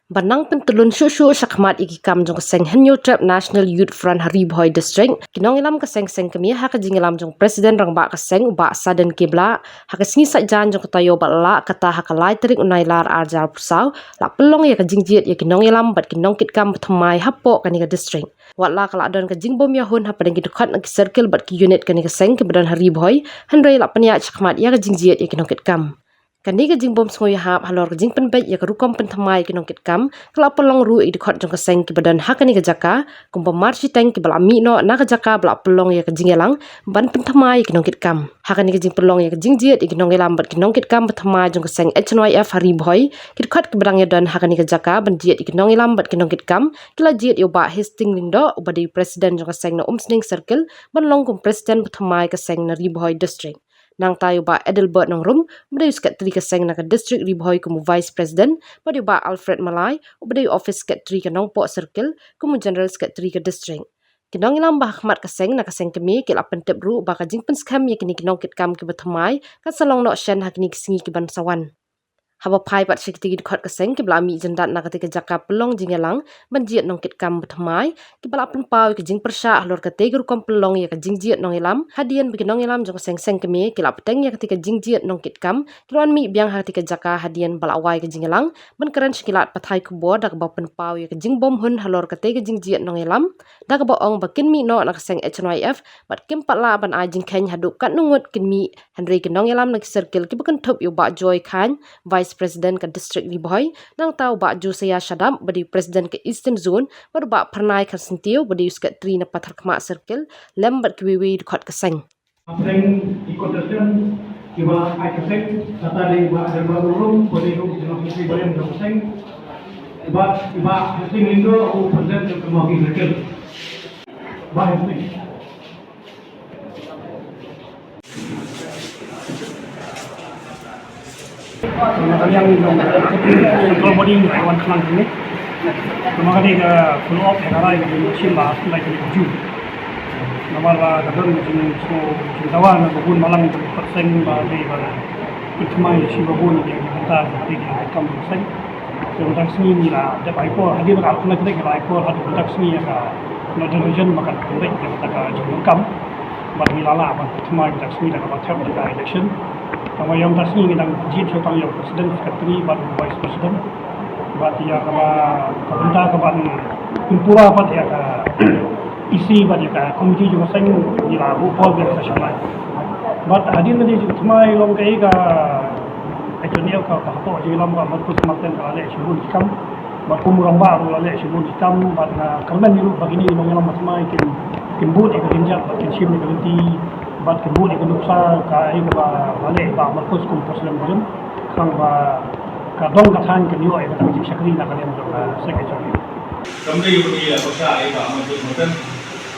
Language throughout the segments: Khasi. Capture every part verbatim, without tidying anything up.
Ban nang pyntyllun shuh shuh shakhmat ïa ki kam jong ka seng Hynñiewtrep National Youth Front ha Ri Bhoi District, ki nongïalam ka seng seng kmie ha ka jingïalam jong President Rangbah ka seng u Bah Sadin Kiblah, ha ka sngi Saitjaiñ jong ka taïew ba la lah, kata ha ka lai tarik u Nailar arhajar arphew saw, la pynlong ïa ka jingjied ïa ki nongïalam bad ki nongkitkam ba thymmai hapoh kane ka district. Wat la ka la don ka jingbym ïahun hapdeng ki dkhot na ki circle bad ki unit kane ka seng kiba don ha Ri Bhoi, hynrei la pynïaid shakhmat ïa ka jingjied ïa ki nongkitkam. Kane ka jingbym sngewïahap halor ka jingpynbeit ïa ka rukom pynthymmai ïa ki nongkitkam, ka la pynlong ruh ïa ki dkhot jong ka seng kiba don ha kane ka jaka, kumba mar shiteng kiba la mih noh na ka jaka ba la pynlong ïa ka jingïalang ban pynthymmai ïa ki nongkitkam. Ha kane ka jingpynlong ïa ka jingjied ïa ki nongïalam bad ki nongkitkam ba thymmai jong ka seng H N Y F ha Ri Bhoi, ki dkhot kiba dang ïadon ha kane ka jaka ban jied ïa ki nongïalam bad ki nongkitkam, ki la jied ïa u Bah Hastings Lyngdoh, uba dei u President jong ka seng na Umsning Circle, ban long kum President ba thymmai ka seng na Ri Bhoi District. Nangta ïa u Bah Adelbert Nongrum, uba dei u Secretary ka seng na ka District Ri Bhoi kum u Vice President, bad ïa u Bah Alfred Malai, uba dei u Office Secretary ka Nongpoh Circle, kum u General Secretary ka District. Ki nongïalam ba ha khmat ka seng na ka seng kmie ki la pyntip ruh ba ka jingpynskhem ïa kine ki nongkitkam kiba thymmai, kan sa long noh shen ha kine ki sngi kiban sa wan. Haba phai pat sha kitei ki dkhot ka seng kiba la mih jyndat na katei ka jaka pynlong jingïalang ban jied nongkitkam ba thymmai, kiba la pynpaw ïa ka jingpyrshah halor katei ka rukom pynlong ïa ka jingjied nongïalam, hadien ba ki nongïalam jong ka seng seng kmie ki la bteng ïa katei ka jingjied nongkitkam, ki la wan mih biang ha katei ka jaka hadien ba la wai ka jingïalang, ban kren sha ki lad pathai khubor da kaba pynpaw ïa ka jingbymhun halor katei ka jingjied nongïalam, da kaba ong ba kin mih noh na ka seng H N Y F, bad kim pat lah ban ai jingkheiñ haduh katno ngut kin mih, hynrei ki nongïalam na ki circle kiba kynthup ïa u Bah Joy Khan, Vice President ka District Ri Bhoi, nangta u Bah Josiah Shadap, uba dei u President ka Eastern Zone, bad u Bah Phyrnai Kharsyntiew, uba dei u Secretary na Patharkhmah Circle, lem bad kiwei wei dkhot ka seng. Seng ki contestant kiba ai ka seng, kata dei Bah Adelbert Nongrum, uba dei u General Secretary barim jong ka seng, bad Bah Hastings Lyngdoh, u President jong ka Mawki Circle. Bah Hastings. Namar ka liang jong central body ngi wan khnang kine. Namar ka dei ka follow up ïa ka rai ka dei shim ba shu lai ka dei ka ju. Namar ba ka don ka jing shu jing dawa na ka bun balang ka seng ba dei ba pynthymmai shi ba bun ïa ka bynta ka dei ka kam ka seng. Te mynta ka sngi ngi la dep ai por, hadien ba ka la kynnoh kynnoh ngi la ai por haduh mynta ka sngi ïa ka notification ba kan pynbeit ïa kata ka jingdonkam. Bad ngi la lah ban pynthymmai mynta ka sngi da kaba thep ïa ka election. Kaba ïa mynta ka sngi ngi dang jied shuwa tang ïa u president, secretary bad u vice president. Bad ïa kaba ka bynta kaban pynpura pat ïa ka E C bad ïa ka committee jong ka seng ngi la buh por biang sa shalai. Bad hadien ka dei jingthymmai long kaei ka Ka jong ngi ka, ka hapoh jingïalam ka Marcus Martin ka la leh shibun ki kam. Bad kum u rangbah ruh la leh shibun ki kam, bad nga kyrmen ruh ba kine ki nongïalam ba thymmai kin, kin bud ïa ka kynjat, bad kin shim ïa ka lynti, bad kin bud ïa ka nuksa kaei kaba la leh i Bah Marcus kum president barim. Khnang ba ka dong ka thaiñ kan ïoh ïa ka jingshakri na ka liang jong ka seng H R D. Kam dei ïa ka pyrshah i Bah Marcus Martin.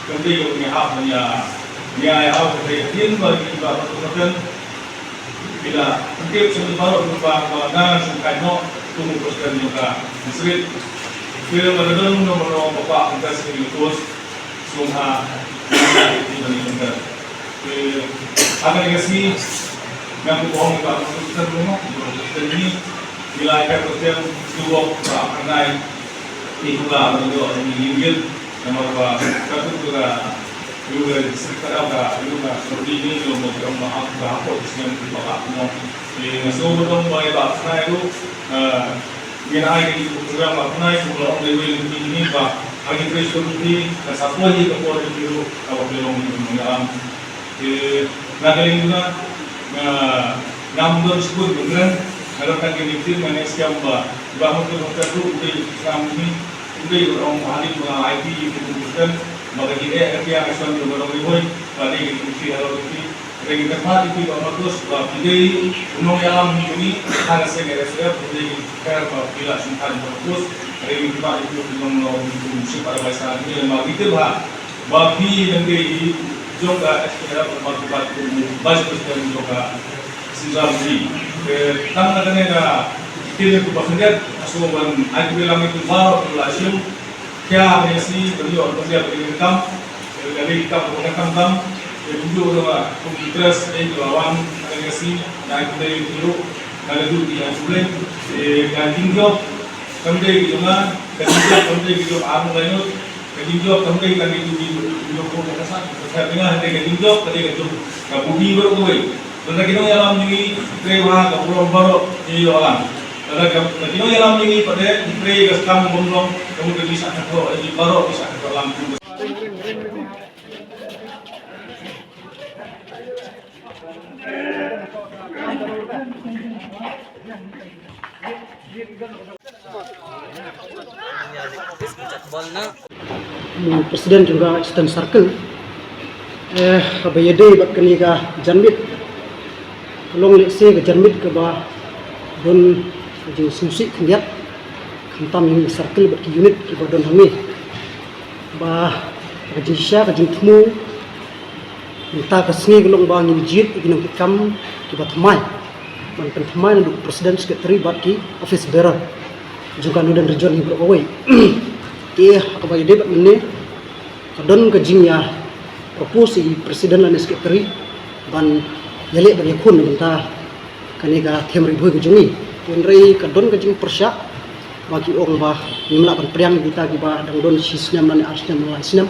Kam dei ïa ka pyrshah ban ïa, ïa, ïa, ïa, ïa, ïa, ïa, ïa, ïa, ïa, ïa, ïa, Ki la pyntip sha ngi baroh ki ba, ba nga sngewkhia noh kum u president jong ka district. Ki la ba don mano mano ba kwah pyntas ki post sngewbha ki ba ni pyntas. Ki ha kane ka sngi nga kwah ong ba president jong ka district ni ki la ka president jong ka nai. Ïa, ïa, ïa, ïa, namar ba katto katne ka, ïa, ka secretary ka, ïa, ka secretary ni, ïa, mo, ka, ma, ka, ka, ko, snem, ba, ka, mo. Ïa, nga sngewbha ba, ba, nga ïa, eh, ngin ai ka, ïa, ka, ba, nga ïa, ka, ong, ïa, ïa, ni, ni, ba, ai, ka, ka, ka, ka, ka, sa, ko, ïa, ka, ko, ïa, ka, ka, ba, ka, long, ïa, ka, ïa, Te na ka liang jong nga, nga, ngam don shuh ban kren, nga don tang kine ki ktien, nga ngeit skhem ba i Bah Marcus Martin ruh u dei u Islam ni, u dei u ong ba hadien ba nga la aiti ïa ki ktien ba ka jingeh ka kiang ka shon jong ka Nongri Bhoi, ba dei ka jingkyrpad halor jong phi. Hynrei ngi kyrpad ïa phi Bah Marcus ba phi dei u nongïalam jong ngi ha ka seng R S F, u dei ka jingkyrpad ba phi la shim than Bah Marcus. Hynrei ngi kyrpad ïa phi u nong nong u shim para bai sa ni, ma ngi tip ba Ba phi leng dei i jong ka S P L F, ba phi, ba phi vice president jong ka Central Committee. Te tang na kane ka ktien ka ba khyndiat, nga sngewbha ban ai khublei ïa phi baroh ki la shim. Khia ne si ban ïoh ban ïa ban ïa kam. Te ka dei kam ban kam kam. Te kumjuh ruh ka kum ki press, eh, ki la wan na kane ka si, nga ai khublei ïa phi ruh. Nga la duh ki ai khublei. Te ka jingjop Kam dei ki jong nga, ka jingjop kam dei ki jong arngut laingut, ka jingjop kam dei ka dei ki jong ko ka sa, ka sa nga dei ka jingjop ka dei ka jong ka bugi baroh kawei. Lada ki nongïalam jong ngi trei bha ka burom baroh ki ïoh lang. Lada ka ki nongïalam jong ngi pat de trei ka kam bym long ka mut ka jingshah khatduh, baroh ki shah khatduh lang. President jong ka Eastern Circle, eh, haba ïadei bad kane ka janmiet, ka long lehse ka janmiet kaba don ka jingsngewsih khyndiat, khamtam ïa ka circle bad ki unit kiba don hangne. Ba ka jingshisha ka jingthmu mynta ka sngi ka long ba ngin jied ïa ki nongkitkam kiba thymmai ban pynthymmai naduh president, secretary bad ki office bearer jong ka Northern Region hi baroh kawei. Te ha kaba ïadei bad mynne ka don ka jingïa propose ïa i president lane secretary ban ïaleh ban ïakhun na ka bynta kane ka them Ri Bhoi ka jong ngi. Hynrei ka don ka jingpyrshah ba ki ong ba ngim lah ban pdiang kita kiba dang don shi snem lane ar snem lane lai snem.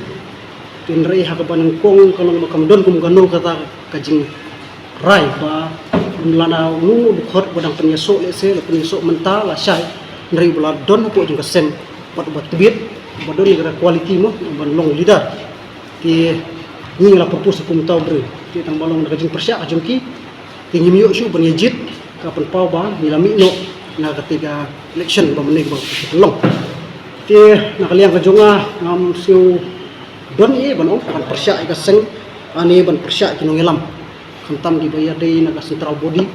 Hynrei ha kaba nyngkong ka long ba kam don kum kano kata ka jingrai ba lada uno uno u dkhot ba dang pynïasoh lehse la pynïasoh mynta lashai, hynrei ba la don hapoh jong ka seng bad uba tbit, uba don ïa ka quality mo ban long leader. Te ngi la propose kum uta u briew. Te tang ba long da ka jingpyrshah ka jong ki, te ngim ïoh shuh ban ïa jied, ka pynpaw ba ngi la mih noh na kata ka election ba mynne ba ka long. Te na ka liang ka jong nga ngam sngew don ei ban ong ban pyrshah ïa ka seng, lane ban pyrshah ïa ki nongïalam, khamtam kiba ïadei na ka central body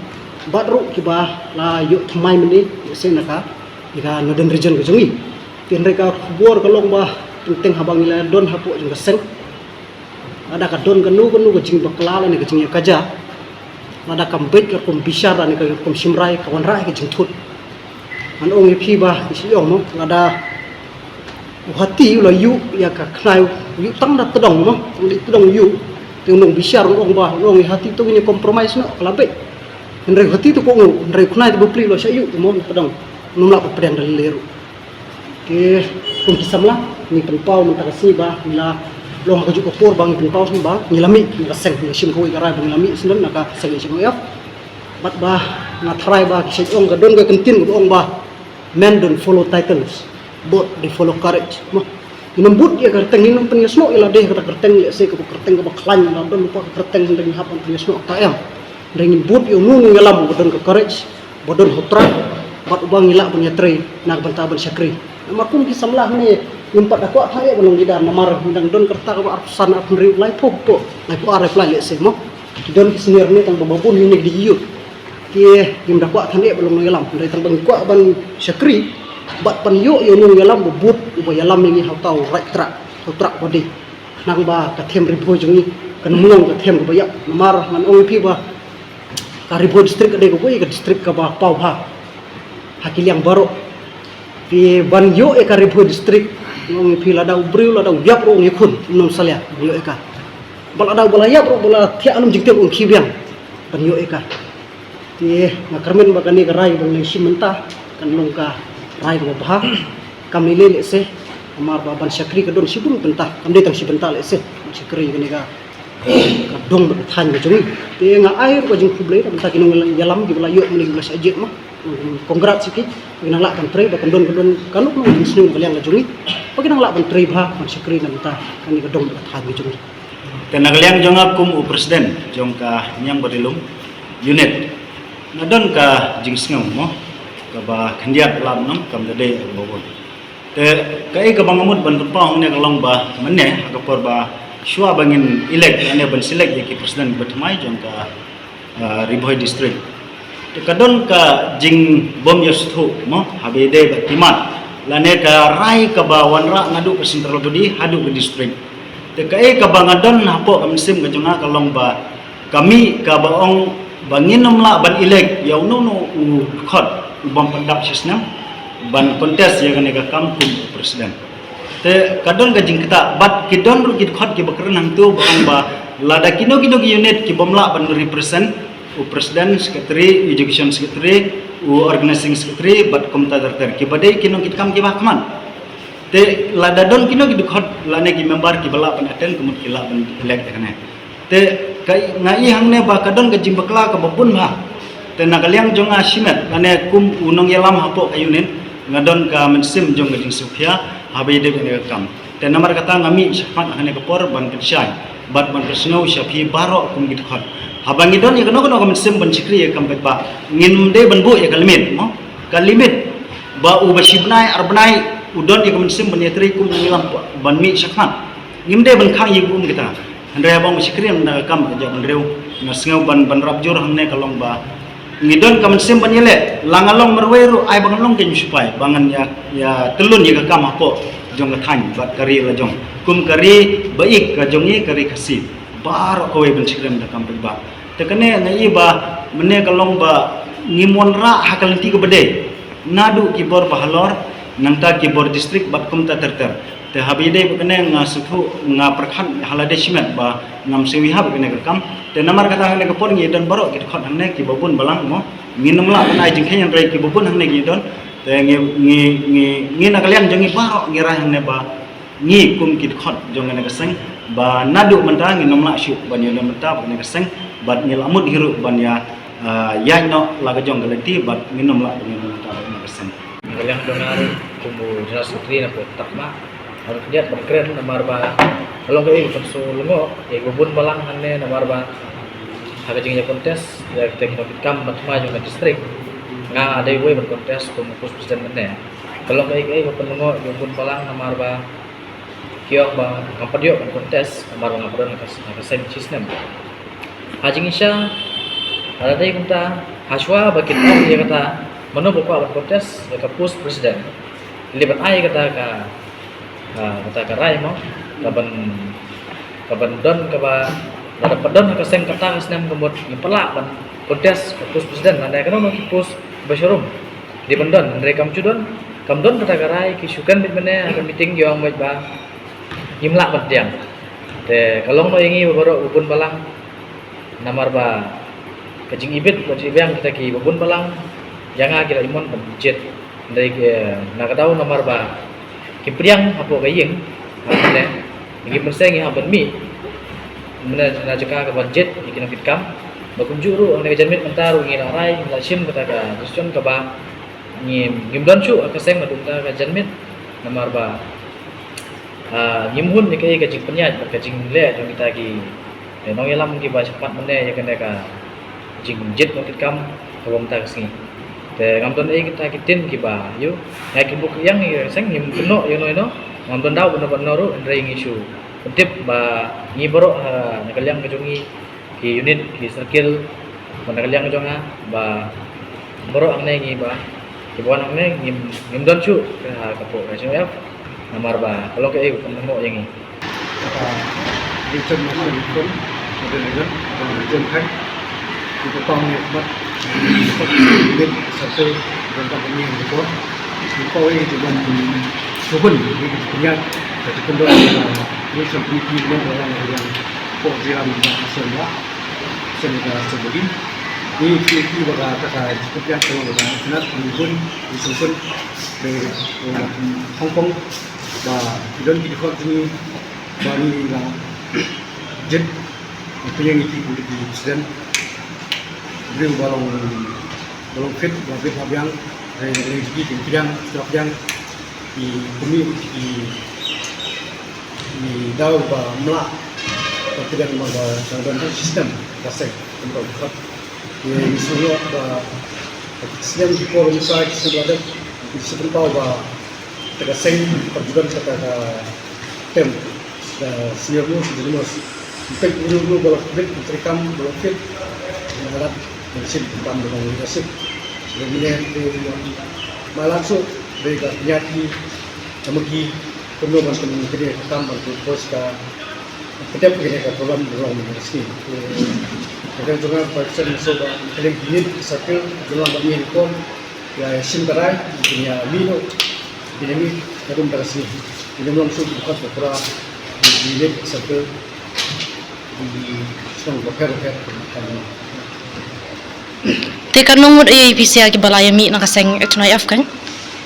bad ruh kiba la ïoh thymmai mynne, lehse na ka ïa ka Northern Region ka jong ngi. Hynrei ka khubor ka long ba teng teng haba ngi la don hapoh jong ka seng, lada ka don kano kano ka jingbakla lane ka jingïakajia, lada kam beit ka rukom bishar lane ka rukom shim rai, ka wanrah ïa ka jingthut. Ngan ong ïa phi ba ki shu ong mo, lada u hati u la ïuh ïa ka khnai, u ïuh tang da tdong mo, tang da tdong u ïuh. Te u nongbishar u ong ba, u ong ïa hati to ngin ïa compromise noh, ka la beit. Hynrei u hati to kohnguh, hynrei u khnai to bapli u la shah ïuh to mo, tdong. Ngim lah ban pdiang da lei lei ruh. Te kum ki samla ngi pynpaw mynta ka sngi ba ngi la long ha kajuh ka por ba ngi pynpaw shen ba ngi la mih na ka seng, ngi la shim kawei ka rai ba ngi la mih shen na ka seng H N O F. Bad ba nga tharai ba ki shait ong, ka don ka kyntien kaba ong ba men don't follow titles, but they follow courage. Mo, ngin ym bud ïa ka kyrteng, ngin ym pynïasnoh ïa lade ha kata ka kyrteng, lehse kaba kyrteng kaba khlaiñ, la don lypa ka kyrteng hynrei ngin hap ban pynïasnoh, kata em. Hynrei ngin bud ïa uno uno u nongïalam uba don ka courage, ba don ha u trai bad uba ngi lah ban ïatrei na ka bynta ban shakri. Namar kum ki samla hangne ngim pat da kwah than eh ban long leader, namar ngi dang don ka rta kaba arphew san, arphew hynriew, laiphew, laiphew ar, laiphew lai lehse mo. Ki don ki senior ne tang ba bun ïa ngi ki youth. Te ngim da kwah than eh ban long nongïalam, hynrei tang ba ngi kwah ban shakri bad ban ïoh ïa u nongïalam uba bud, uba ïalam ïa ngi ha uta u right track, ha u track ba dei. Khnang ba ka them Ri Bhoi jong ngi kan long ka them kaba ïap. Namar ngan ong ïa phi ba ka Ri Bhoi District ka dei kawei ka district kaba paw bha ha ki liang baroh. Te ban ïoh ïa ka Ri Bhoi District, ngan ong ïa phi, lada u briew, lada u ïap ruh un ïakhun, un ym salia ban ïoh ïa ka. Ba lada uba la ïap ruh, ba la thiah lum jingtip, un khie biang ban ïoh ïa ka. Te nga kyrmen ba kane ka rai ba ngi la shim mynta kan long ka rai kaba bha. Kam lei lei lehse, namar ba ban shakri ka don shibun bynta, kam dei tang shi bynta lehse ban shakri kane ka, ka dong bad ka thaiñ ka jong ngi. Te nga ai ruh ka jingkhublei na ka bynta ki nongïalam kiba la ïoh mynne, kiba la shah jied mo. Congrats ïa ki, ba ki nang lah ban trei, ba kan don, kan don kano kano ka jingsngew na ka liang ka jong ngi, ba ki nang lah ban trei bha, ban shakri na ka bynta kane ka dong bad ka thaiñ ka jong ngi. Te na ka liang jong nga kum u president jong ka Niang Barilum unit, nga don ka jingsngew mo, kaba khyndiat lad nong, kam da dei kaba bun. Te kaei kaba nga mut ban pynpaw hangne ka long ba mynne ha ka por ba shuwa ba ngin elect lane ban select ïa ki president ba thymmai jong ka, ah, Ri Bhoi District, te ka don ka jingbym ïasngewthuh mo, haba ïadei bad ki mat lane ka rai kaba wanrah naduh ka central body haduh ka district. Te kaei kaba nga don hapoh ka mynsiem ka jong nga ka long ba ka mih kaba ong ba ngin ym lah ban elect ïa uno uno u dkhot u bym pat dap shi snem ban contest ïa kane ka kam kum u president. Te ka don ka jingktah, bad ki don ruh ki dkhot kiba kren hangto ba ong ba lada kino kino ki unit ki bym lah ban represent u president, secretary, education secretary, u organizing secretary bad kumta ter ter, kiba dei ki nongkitkam kiba khmat. Te lada don kino ki dkhot lane ki member kiba lah ban attend, ka mut ki lah ban elect ïa kane. Te ka, nga i hangne ba ka don ka jingbakla kaba bun bha. Te na ka liang jong nga shimet lane kum u nongïalam hapoh ka unit, nga don ka mynsiem jong ka jingsngewkhia haba ïadei bad kane ka kam. Te namar kata nga mih shakhmat ha kane ka por ban pynshai bad ban pynsngew sha phi baroh kum ki dkhot. Haba ngi don ïa kano kano ka mynsiem ban shakri ïa ka kam paidbah, ngim dei ban buh ïa ka limit, mo? Ka limit ba u ba shi bnai ar bnai u don ïa ka mynsiem ban ïatrei kum u nongïalam ban mih shakhmat. Ngim dei ban khang ïa ka um kita. Hynrei haba ong ba shakri na ka kam ka jaw bynriew, nga sngew ban, ban rap jur hangne ka long ba ngi don ka mynsiem ban ïaleh, la nga long marwei ruh ai ba ngan long ka ïing sipai, ba ngan ïa, ïa tylun ïa ka kam hapoh jong ka thaiñ bad ka ri la jong. Kum ka ri ba ïeit ka jong ngi ka ri Khasi, baroh kawei ban shakri da ka kam paidbah. Te kane nga i ba mynne ka long ba ngim wanrah ha ka lynti kaba dei, naduh ki bor bahalor, nangta ki bor district bad kumta ter ter. Te haba ïadei bad kane nga sngewthuh, nga pyrkhat ha lade shimet ba ngam sngewthuh ïa kane ka kam. Te namar kata hangne ka por ngi don baroh ki dkhot hangne kiba bun balang, mo. Ngin ym lah ban ai jingkheiñ hynrei kiba bun hangne ngi don. Te ngi, ngi, ngi, ngi na ka liang jong ngi baroh ngi rai hangne ba ngi kum ki dkhot jong kane ka seng ba naduh mynta ngin ym lah shuh ban ïa don bynta bad kane ka seng, bad ngi la mut hi ruh ban ïa, ah, ïaid noh la ka jong ka lynti bad ngin ym lah ban ïa don bynta bad kane ka seng. Ka liang jong nga ruh kum u General Secretary na pdeng Takma, nga ruh khyndiat ban kren namar ba ka long kaei ka pynsngew lyngngoh ïa kiba bun balang hangne namar ba ha ka jingïa contest ïa ka teng ba ki kam ba thma jong ka district, nga dei uwei ban contest kum u post president mynne. Ka long kaei kaei ba pynlyngngoh ïa kiba bun balang namar ba ki ong ba ngam pat ïoh ban contest namar ba ngam pat don ha ka, ha ka seng shi snem. Ha jingshisha, lada dei kumta, hashwa ba kin ong ïa kata, mano ba kwah ban contest ïa ka post president, leit ban ai kata ka, ka, kata ka rai mo, ka ban, ka ban don kaba, lada pat don ha ka seng kata ka snem ka mut ngim pat lah ban contest ka post president, lada kano kano ki post ba sharum. Dei ban don, hynrei kam ju don, kam don kata ka rai, ki shu kren beit mynne ha ka meeting ki ong beit ba ngim lah ban pdiang. Te ka long noh ïa ngi baroh ba bun balang namar ba ka jingibit ka jingbiang kita kiba bun balang ïa nga ki la imon ban jied. Hynrei ki, na ka daw namar ba ki pdiang hapoh ka ïing, ha mynne ngi mynseng ngi hap ban mih mynne na jaka ka ban jied ïa ki nongkitkam. Ba kumjuh ruh hangne ka janmiet mynta ruh ngi la rai, ngi la shim kata ka decision kaba ngim, ngim don shuh ha ka seng naduh mynta ka janmiet namar ba, ah, ngim hun ïa kaei ka jingpynïaid bad ka jingleh jong kita ki, eh, nongïalam kiba shakhmat mynne ïa kane ka jingjied nongkitkam kaba mynta ka sngi. Te ngam don ei kita ki ktien kiba ïoh ngai ki buk ïang ïa ka seng, ngim kynnoh ïa no ïa no, ngam don daw ban ong ban ong ruh, hynrei ngi shu pyntip ba ngi baroh ha na ka liang ka jong ngi, ki unit, ki circle, ba na ka liang jong nga ba baroh hangne ngi ba kiba wan hangne ngim, ngim don shuh ka, ka pok ka jong namar ba ka long kaei ka pynlyngngoh ïa ngi. Ka Vincent Master Vikram, Model Legend, Model Legend Thai. Kita pang ni mat, mat, mat, satu, dan tak punya yang betul. Kita ini juga, cuba ni, kita punya, kita pun dah, ini sampai di mana orang yang kok dia ambil asal lah. Sen ka Sen Bodi. Ni ki ki ba ka ka ka ki pia ko ba ka na ni bun ni sen sen de Hong Kong ba ki don ki dkhot ni ba ni la jet. Ki yang ki ki president. Briew ba long ba long fit ba fit ba biang. Re re ki ki biang, biang. Ki kumi ki Ngi daw ba mlah ba pdiang ba ba dang don ha system ka seng pynpaw khot. Ngi ngi sngewthuh ba snem ki por ngi sa ki snem la dep ngi sngewthuh ba ka seng pynpaw kata ka tem da senior most, junior most. Ngi pynpaw ba la fit, ngi treikam ba la fit. Ngi hadap ngi sngewthuh ba la fit. Ngi ne ma langsung dei ka pynïaid ki Ka magi kumno ban pynkyndit ka kam ban pynpos ka pynpdep kine ka program ba long mynta ka sngi. Ka dei jong nga ba chen so ba kylliang kine ki circle jong nga ba ngi kom ïa shim ka rai kine ïa mih noh kine mih ka dum da ka sngi. Kine long shu ka khot ka pra kine ki circle ki shnong ba pher pher. Te katno ngut ïa phi sha kiba la ïa mih na ka seng H N I F kan?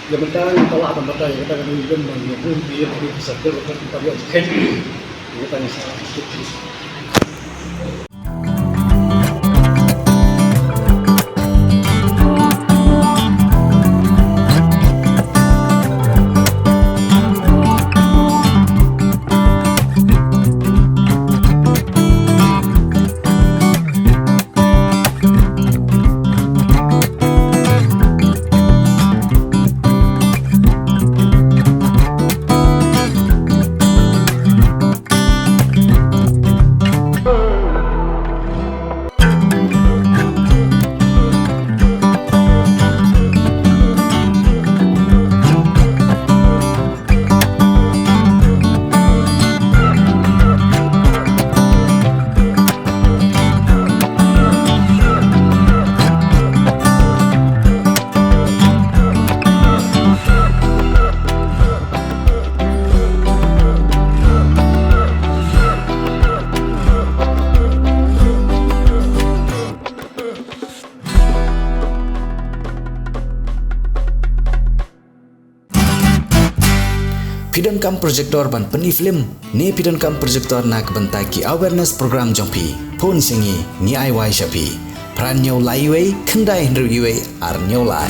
Ïa mynta ngi la lah ban batai ïa kata ka nongïalam ban ïa bun ïa phi sa ter ka ta ïa jikhen. Ïa kata ngi sa Phi donkam projector ban pyni film ne phi donkam projector na ka bynta ki awareness program jong phi? Phone sha ngi, ngi ai wai sha phi. Phra hynñiew lai wei, khyndai hynriew wei, ar hynñiew lai.